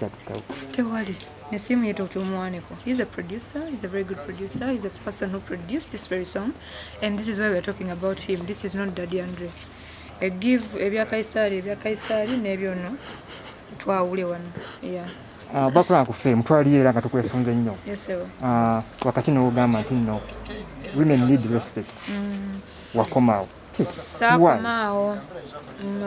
Kyatukawo? Tewali nesimu yetu tumuwaneko. He's a producer, he's a very good producer. He's a person who produced this very song, and this is why we're talking about him. This is not Daddy Andre. Give ebya Kaisari ebya Kaisari, n'ebyono twawule wano, yeah. Bakulanga ku fame twaliyo era nga tukwesunze nnyo. Yes, sir. Wakati n'ogamba nti nno women need respect, wakomaawo. Saakomaawo.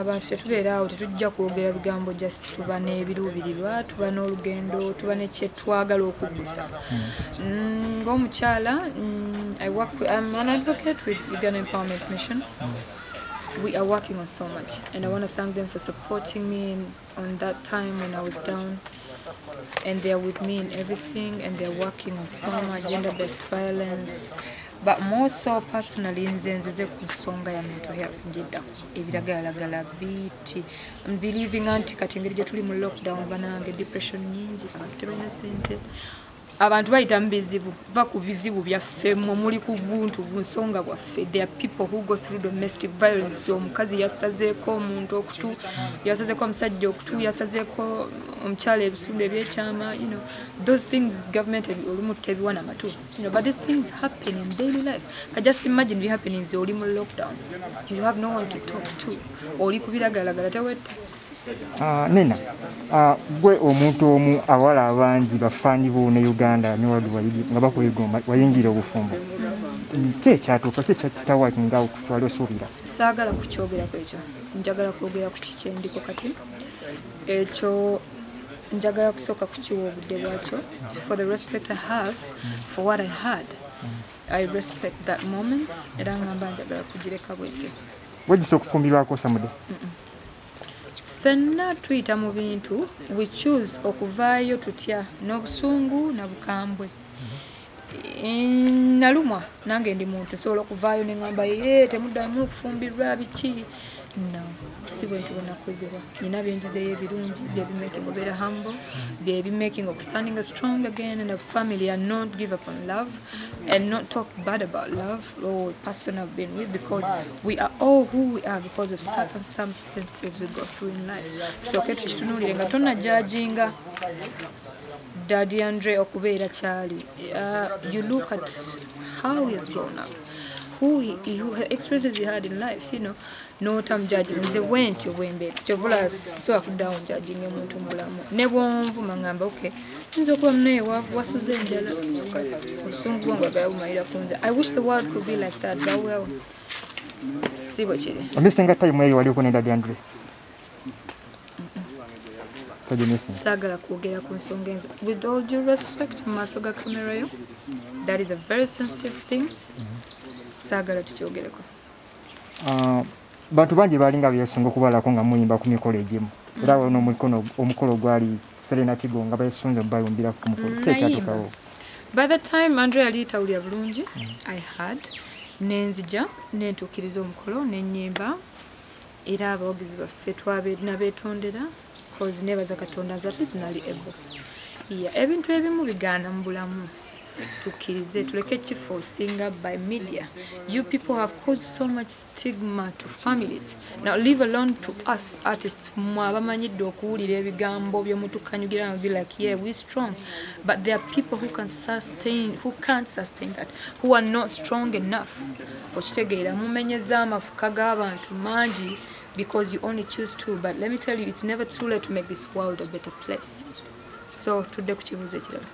Abantu tetubeera awo, tetujja kwogera bigambo, just tuba n'ebiruubirirwa, tuba n'olugendo, tuba nekyetwagala okuggusa. Ng'omukyala, I work with, I'm an advocate with Uganda Empowerment Mission. We are working on so much, and I want to thank them for supporting me on that time when I was down, and they are with me in everything, and they're working on so much gender-based violence, but more so personally nze nzize ku nsonga ya mental health, njidda ebiragalalagala biiti. I'm believing nti kati engeri gye tuli mu lockdown, banange, depression nyingi, abantu tebalina ssente, abantu bayita mu bizibu. Va ku bizibu byaffe, mmwe muli ku buntu bunsonga bwaffe. There are people who go through domestic violence. Omukazi yasazeeko omuntu okutu, yasazeeko omusajja okutu, yasazeeko omukyala ebitundu ebyekyama. Those things government olumu tebiwa namatu, but these things happen in daily life. Ka just imagine be happening, oli mu lockdown, you have no one to talk to, oli ku biragalagala, tewetta. Nina, gwe omuntu omu awala abangi bafaani bo ne Uganda ne worldwide nga bakwegomba, wayingira obufumbo. Ki ekyatuuka, ki ekyakitawakinga okutwala osuubira? Saagala kukyogerako ekyo, njagala kwogera ku kikyendiko kati. Ekyo njagala kusooka kukiwa obudde bwakyo, for the respect I have for what I had. I respect that moment, era ngamba njagala kugireka bwetyo. Wegisa okufumbirwako, Samude? Ffenna tuyita mu bintu, we choose okuvaayo tutya n'obusungu na bukambwe. Nalumwa nange ndi muntu, nsobola okuvaayo neŋŋamba ye temuddamu okufumbirwa biki. No, si bwe nti bwenakuzibwa. Nina byenjizeyo ebirungi, byebimaking obeera humble, byebimaking standing strong again in a family and not give up on love and not talk bad about love or person I've been with, because we are all who we are because of certain circumstances we go through in life. Tusooke tukitunuulire nga tonnajudginga Daddy Andre okubeera kyali. You look at how he has grown up, who experiences he had in life, notamujudging. Nze bwentyo bwembeera, kyovula sisobola kuddawo njudging omuntu mu bulamu. Ne bwonvuma ngamba okay, nza okuba munaye wasuze enjala, obusungu bwo ngwagala bumalira ku nze. I wish the world could be like that, but well, si bwe kiri. Omissinga time eyo waliko ne Daddy Andre? Saagala kwogera ku nsonga enzo, with all due respect, mu maaso ga kamera yo. That is a very sensitive thing, saagala tukyogereko. Bantu bangi balinga beesunga okubalako nga muyimba ku mikolo egimu, era waliwo omukolo gwali Serena Kigo nga beesunze obayumbira ku mukolo. Ki ekyatukawo? By the time Andre yali tawulira bulungi, I had nenzija nentuukiriza omukolo nenyimba, era abawagizi baffe nabeetondera, cause nebaza Katonda nze at least nali able. Yeah, ebintu ebimu bigaana mu bulamu, tukkirize, tuleke kiforcinga by media. You people have caused so much stigma to families, now leave alone to us artists. Mwe abamanyidde okuwulira ebigambo byemutukanyugira and be like, "Yeah, we strong," but there are people who can't sustain that, who are not strong enough. Okitegeera? Mumenyeza amafuka g'abantu mangi because you only choose to, but let me tell you, it's never too late to make this world a better place. So tudde ku kibuuzo ekirala.